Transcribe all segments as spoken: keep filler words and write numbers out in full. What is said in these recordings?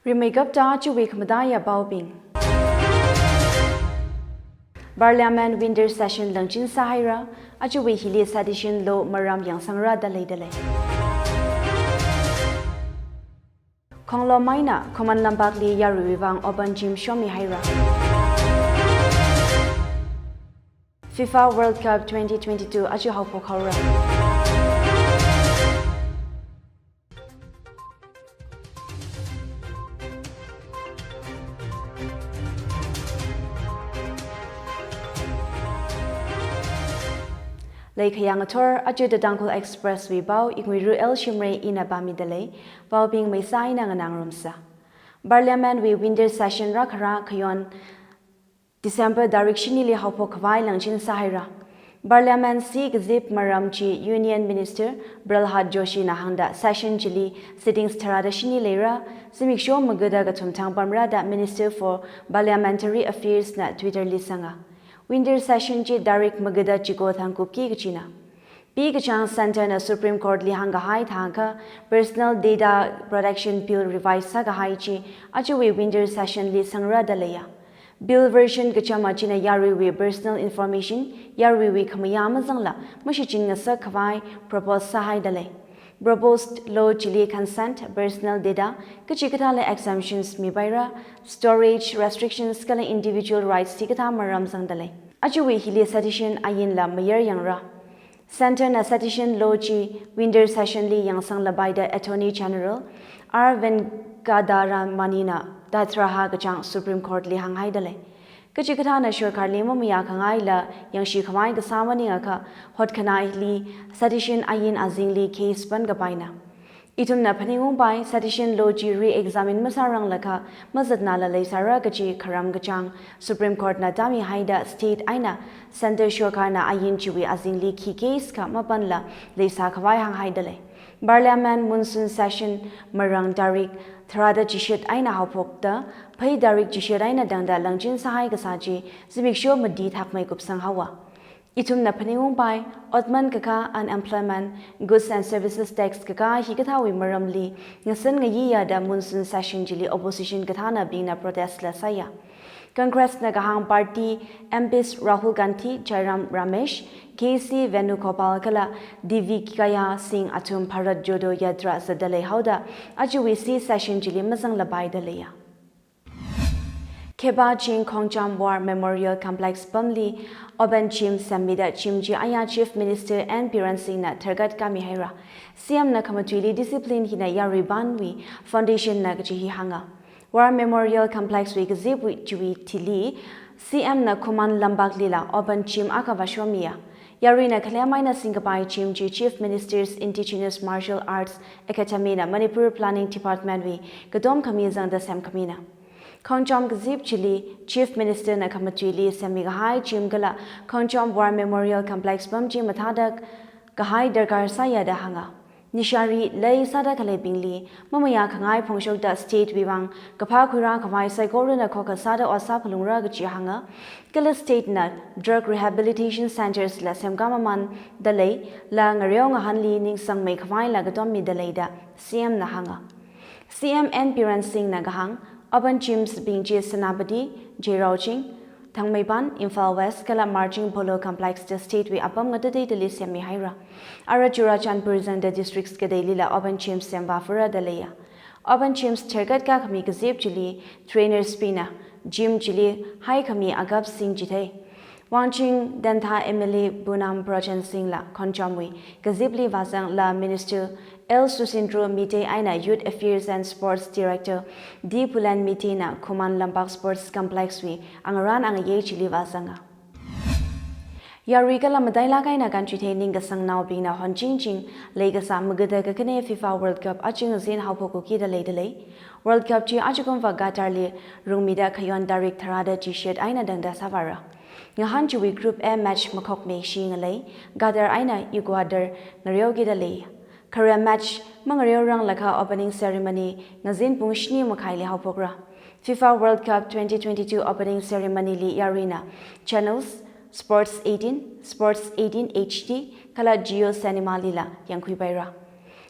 Rimeikapta ajawui khamataiya paobing. Parliament Winter Session langchin sāhaira, ajawui hili sedition law maram yangsangra da leidalei. Khonglom eina Khuman Lampakli yaruiwui vang open gym shomihaira. FIFA World Cup twenty twenty-two aja haophok haora. Leikhayang athor, aja The Tangkhul Express wui pao, Inguiru L Shimray ina pāmidalei, paobing maisā eina nganāngarumsa. Parliament wui Winter Session rākhara khayon December tarik shinili haophok khavai langchin sāhaira. Parliament si kazip maram chi Union Minister Pralhad Joshi na hāngda session chili sittings tharāda shini leira, zimiksho magada kathum thang pamra da Minister for Parliamentary Affairs na Twitter li sanga. Winter Session chi tarik magada chiko thang kupki kachina. Pi kachāng Centre na Supreme Court li hāngkahai thākha Personal Data Protection Bill revise sākahai chi ajawui Winter Session li sangra da leiya. Bill version kachama china yaruiwui personal information, yaruiwui khamayā mazangla mashichin ngasak khavai propose sāhaidalei. Proposed law chili consent, personal data, kachikathāla exemptions mipaira, storage restrictions kala individual rights chikathā maram zangdalei. Ajawui hili sedition ainla mayar yangra. Centre na sedition law chi Winter Session li yangsanglapai da Attorney General R Venkataraman na tatraha kachāng Supreme Court li hānghaidalei. Kachikathāna sorkarli mamayākhangaila yangshi khavai kasā maningakha hotkhanāli sedition ain azingli case pankapaina. Ithumna phaningungpai, sedition law chi re-examine masāranglakha mazatnala leisāra kachi kharam kachāng Supreme Court na tāmihaida state eina Centre sorkarna ain chiwui azingli khi case kha mapanla leisā khavai hānghaidalei. Parliament Monsoon Session marang tarik tharāda chishat eina haophokta phei tarik chishat eina tangda langchin sāhai kasā chi zimiksho mati thakmei kupsang haowa. Ithumna phaningungpai, otman kakā, unemployment, goods and services tax kakā hikathāwui maramli ngasan ngayiya da Monsoon Session chili opposition kathānabingna protest la sāya. Congress na kahāng party M Ps Rahul Gandhi, Jairam Ramesh, K C Venugopal kala D V Kipayan Singh athum Bharat Jodo Yatra zatdalei haoda ajawui si session chili mazanglapai da leiya. Kheba Ching Khongcham War Memorial Complex pamli open gym semmida gym chi aya Chief Minister N Biren Singh na tharkat kami haira. C M na khamatuili discipline hina yarui banwui foundation na kachi hi hānga. War Memorial Complex wui kazipwui chiwui thili C M na Khuman Lampakli la open gym akha vāshomiya. Yaruina khalem eina singkapai gym chi Chief Minister's Indigenous Martial Arts Academy na Manipur Planning Department wui katom khami zangda semkhamina. Khongcham kazip chili Chief Minister na khamatuili semmikahai gym kala Khongcham War Memorial Complex pam chi mathāda kahai darkar sāya da hānga. Nishari lei sāda khaleibingli mamayākhangai phongshokda state wui vang kaphā khuirā khavai saikorana khokha sāda ot sāphalungra kachi hānga. Kala state na drug rehabilitation centres la semkā mamandalei, la ngareo ngahānli ningsangmei khavaila katom midalei da C M na hānga. C M N Biren Singh na kahāng, open gyms bing chi Senapati, Cheiraojing, Thangmeiban, Imphal West kala Marching Polo Complex da state wui apam ngatateidali semmihaira. Ara Churachandpur zangda districts kateilila open gyms semvāphura da leiya. Open gyms tharkat kakhami kazip chili trainers bingna gym chili haikhami agap singchithei. Wangching Dentha M L A Punam Brochen Singh la Khongchamwui kazipli vāzang, la Minister L Susindro Meitei eina Youth Affairs and Sports Director D Phulen Meitei na Khuman Lampak Sports Complex wui angarān angayei chili vāzanga. Yarui kala matailak eina kanchuithei ningkasangnaobingna honchingching leikasā magada kakhane FIFA World Cup aja ngazin haophok kida leidalei. World Cup chi ajakumva Qatar li rungmida khayon tarik tharāda chishat eina tangda sāvāra. Ngahān chiwui Group A match makhokmeishi ngalei, Qatar eina Ecuador ngareo kida lei. Khare match mangareoranglakha opening ceremony ngazin pung shini makhaili haophokra. FIFA World Cup twenty twenty-two opening ceremony li yaruina channels Sports eighteen, Sports eighteen H D kala Jio Cinema lila yangkhuipaira.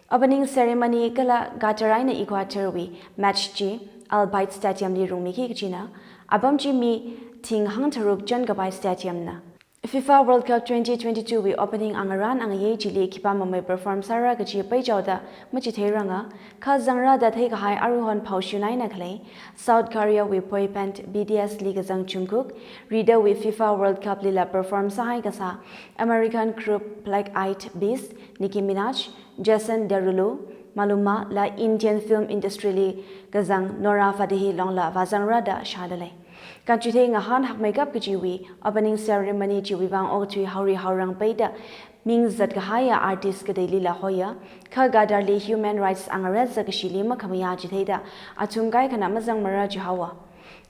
Opening ceremony kala Qatar eina Ecuador wui match chi Al Bayt Stadium li rungmiki kajina. Apam chi mi thing hangtharuk chānkapai stadium na. FIFA World Cup twenty twenty-two wui opening angarān angayei chili khipāmamei perform sāra kaji peichaoda machitheiranga, kha zangrāda theikahai aruihon phaoshun eina khalei South Korea wui boy band B T S li kazang Jungkook, ridawui FIFA World Cup lila perform sāhai kasā American group Black Eyed Peas, Nicki Minaj, Jason Derulo, Maluma la Indian film industry li kazang Nora Fatehi longla vāzangrāda shādalei. Kanchuithei ngahān hakmeikap kajiwui opening ceremony chiwui vang okathui haori haorang peida ming zatkahaiya artist kateilila hoiya, kha Qatar li human rights angarāt zatkashili makhamayā chitheida athum kaikhana mazangmara jihaowa.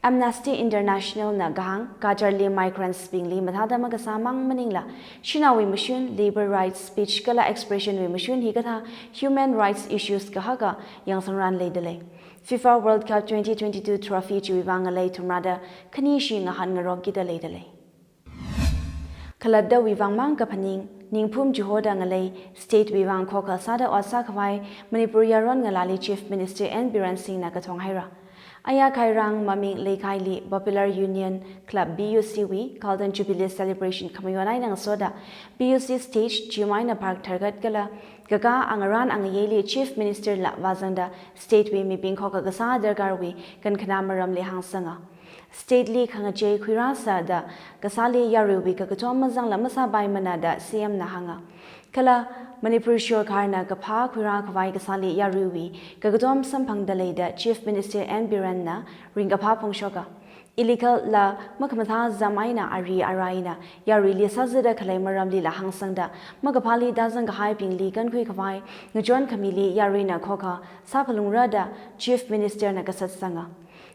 Amnesty International na kahāng Qatar li migrants bingli mathāda makasā mang maningla, shanaowui mashun, labor rights, speech kala expression wui mashun hikathā human rights issues kahaka yangsangrān leidalei. FIFA World Cup twenty twenty-two trophy chiwui vang ngalei thumrada khanishi ngahān ngarokida leidalei. Khalattawui vang mang kaphaning, ningphum chihoda ngalei state wui vang khokha sāda ot sākhavai Manipur yaron ngalāli Chief Minister N Biren Singh na kathong haira. Ayā Khairang Maming Leikhaili Popular Union Club P U C wui Golden Jubilee Celebration khamayon eina ngasoda P U C stage, gym eina park tharkat kala kakā angarān angayeili Chief Minister la vāzangda state wui mibing khokha kasā darkar wui kankhanā maramli hāngsanga. State li khangachei khuirāsāda kasāli yaruiwui kakatom mazangla masāpaimana da C M na hānga. Kala Manipur sorkarna kaphā khuirākhavai kasāli yaruiwui kakatom samphangda lei da Chief Minister N Biren na ringkaphā phongshoka. Illegal la makhamathā zam eina ari ara eina yaruili sāzada khalei maramlila hāngsangda makaphāli tāzangkahaibingli kankhuikhavai ngachon khamili yaruina khokha sāphalungra da Chief Minister na kasatsanga.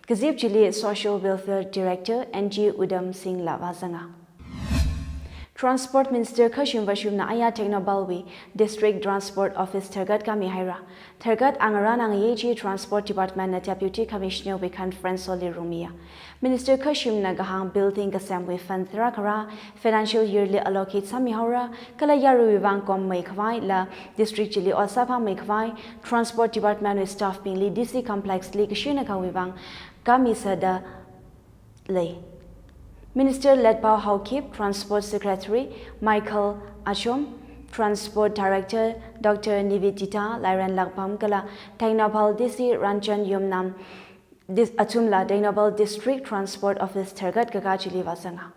Kazip chili Social Welfare Director N G Udham Singh la vāzanga. Transport Minister Khashim Vashumna ayā Tengnoupal wui District Transport Office tharkat kami haira. Tharkat angarān angayei chi Transport Department na Deputy Commissioner wui conference hall li rungmiya. Minister Khashimna kahāng building kasemwui fund tharākharā financial year li allocate sāmihaora, kala yaruiwui vang kommeikhavai la district chili ot sāphāmeikhavai Transport Department wui staff bingli D C complex li kashinakawui vang kami sāda lei. Minister Letpao Haokip, Transport Secretary Michael Achom, Transport Director Doctor Nivedita Lairenlakpam kala Tengnoupal D C Ranjan Yumnam dis-, athumla Tengnoupal District Transport Office tharkat kakā chili vāzanga.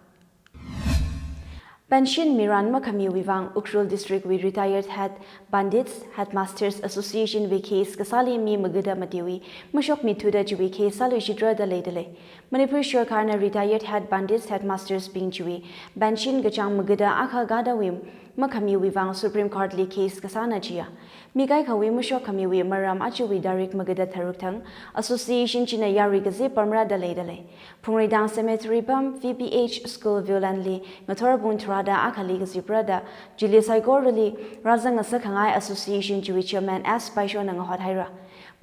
Pension mirān makhamiwui vang Ukhrul District wui Retired Head Pandits Headmasters Association wui case kasāli mi magada matiwui mashokmithuda chiwui case sāluishitra da leidalei. Manipur sorkarna Retired Head Pandits Headmasters bing chiwui pension kachāng magada akha gadawui makhamiwui vang Supreme Court li case kasāna jiya. Mi kaikhawui mashokkhamiwui maram ajawui tarik magada tharuk thang association china yarui kazip pamra da leidalei. Phungreidang Cemetery pam V P H School Viewland li ngathor pung tharāda akhali kazipra da chili saikorali rāzang ngasakkhangai association chiwui chairman S Paishona ngahot haira.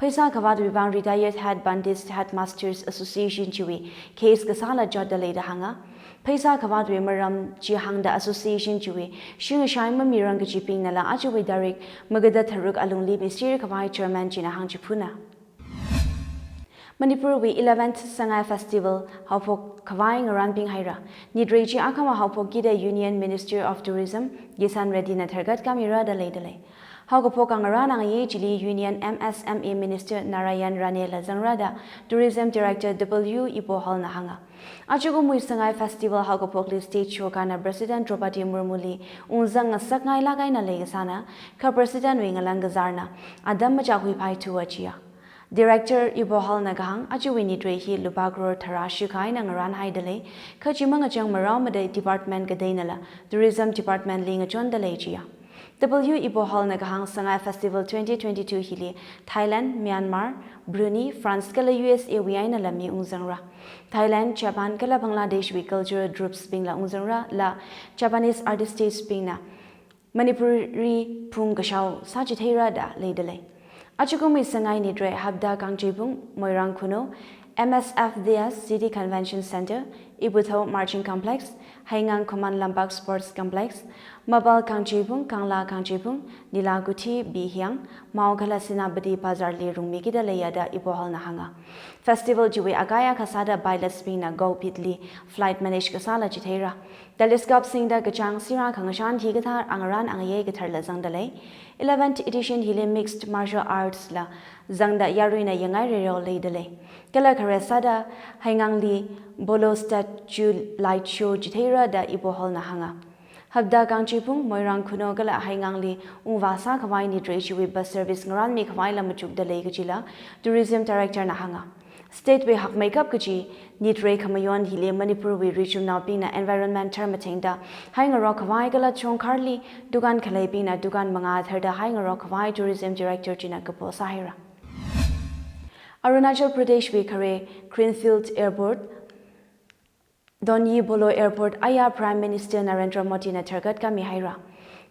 Pheisā khavātwui vang Retired Head Pandits Headmasters Association chiwui case kasāla jotda leida hānga. Pheisā khavātwui maram chi hāngda association chiwui shingashai mamirang kajibingnala ajawui tarik magada tharuk alungli misir khavai chairman china hāngchiphuna. Manipur wui eleventh Sangai Festival haophok khavai ngarānping haira. Nitrei chi akhama haophok kida Union Minister of Tourism Kishan Reddy na tharkat kamira da leidalei. Haokaphok angarān angayei chili Union M S M E Minister Narayan Rane la zangrāda Tourism Director W Ibohol na hānga. Ajakumwui Sangai Festival haokaphokli state sorkarna President Droupadi Murmu li ungzang ngasakngailāk eina leikasāna, kha President wui ngalang kazārna atam machākhuipaithuwa jiya. Director Ibohol na kahāng ajawui nitrei hi lupā crore tharā shikha eina ngarānhaida lei, kha chi mangachang marao madei department kateinala Tourism Department li ngachonda lei jiya. W Ibohol na kahāng Sangai Festival twenty twenty-two hili Thailand, Myanmar, Brunei, France kala U S A wui einala mi ungzangra. Thailand, Japan kala Bangladesh wui cultural troupes bingla ungzangra la Japanese artistes bingna Manipuri phung kashao sāchitheira da leidalei. Ajakumwui Sangai nitrei hapta kangcheipung Moirang Khunou, M S F D S City Convention Centre, Ibuthou Marching Complex, Heingang Khuman Lampak Sports Complex, Mapal Kangchibung, Kangla Kangchibung, Nilakuthi, Bihiang, Mao kala Senapati Bazar li rungmikida leiya da Ipohalna hānga. Festival chiwui akai akha sāda pilots bingna cockpit li flight manage kasāla chitheira. Telescope singda kachāng sira khangashan hikathā angarān angayei katharla zangda lei. Eleventh edition hili mixed martial arts la zangda yaruina yangngai rerao leida lei. Kala khare sāda Heingang li Polo statue light show chitheira da Ipohalna hānga. Hapta Kangchibung, Moirang Khunou kala Heingang li ungvā sākhavai nitrei chiwui bus service ngarānmi khavaila machukda lei kajila Tourism Director na hānga. State wui hakmeikap kaji nitrei khamayon hili Manipur wui richumnaobingna environment tharmathengda hai ngarok khavai kala chongkharli dukan khaleibingna dukan mangā tharda hai ngarok khavai Tourism Director china kapo sāhaira. Arunachal Pradesh wui khare Greenfield Airport, Donyi Polo Airport aya Prime Minister Narendra Modi na tharkat kami haira.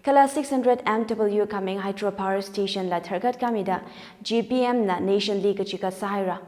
Kala six hundred M W Kameng Hydro Power Station la tharkat kamida G P M na nation li kachikat sāhaira.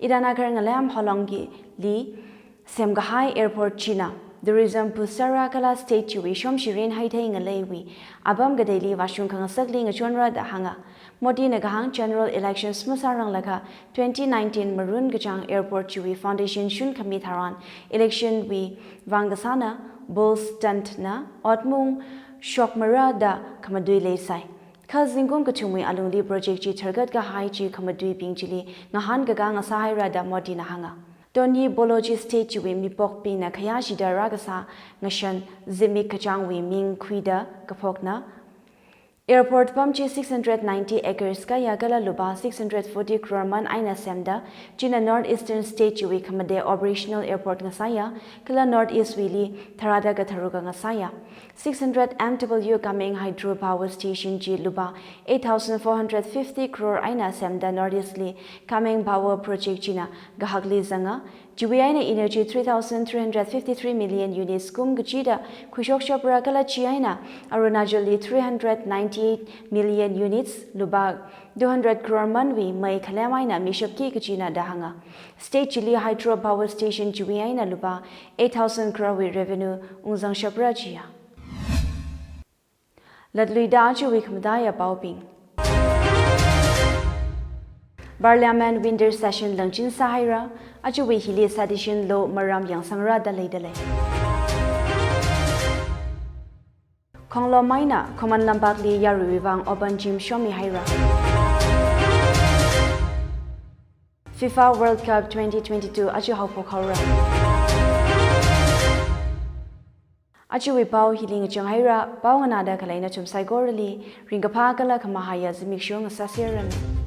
Itanagar Ngalem Holongki li semkahai airport china tourism pusara kala state chiwui shomshirin haithei ngaleiwui apam kateili vāshung khangasakli ngachonra da hānga. Modi na kahāng general elections masāranglakha twenty nineteen Marun kachāng airport chiwui foundation shun khami tharan election wui vang kasāna, bull stunt na otmung shokmara da khamatui leisai. Kha zingkum kathumwui alungli project chi tharkat kahai chi khamatuibing chili ngahānkaka ngasāhaira da Modi na hānga. Donyi Polo chi state chiwui mipokbingna khayāshida rākasā ngashan zimik kachāngwui ming khuida kaphokna. Airport pam chi six hundred ninety acres kaya kala lupā six hundred forty crore man eina semda, china North Eastern state chiwui khamate operational airport ngasāya, kala North East wuili tharāda katharuka ngasāya. Six hundred M W Kameng Hydro Power Station chi lupā eight thousand four hundred fifty crore eina semda North East li Kameng Power Project china kahakli zanga, chiwui eina energy three thousand three hundred fifty-three million units kum kachida khuishokshapra kala chi eina Arunachal li three hundred ninety-eight million units lupā two hundred crore manwui mei khalem eina mishapki kachina da hānga. State chili hydro power station chiwui eina lupā eight thousand crore wui revenue ungzangshapra chiya. Latluida ajawui khamataiya paobing. Parliament winter session langchin sāhaira, ajawui hili session lo maram yangsangra da leida lei. Khonglom eina Khuman Lampakli yaruiwui vang open gym shomihaira. FIFA World Cup twenty twenty-two aja haophok haora. Ajawui pao hili ngachang haira, pao nganāda khalei nathum saikorali ringkaphā kala khamahaiya zimiksho ngasāserranu.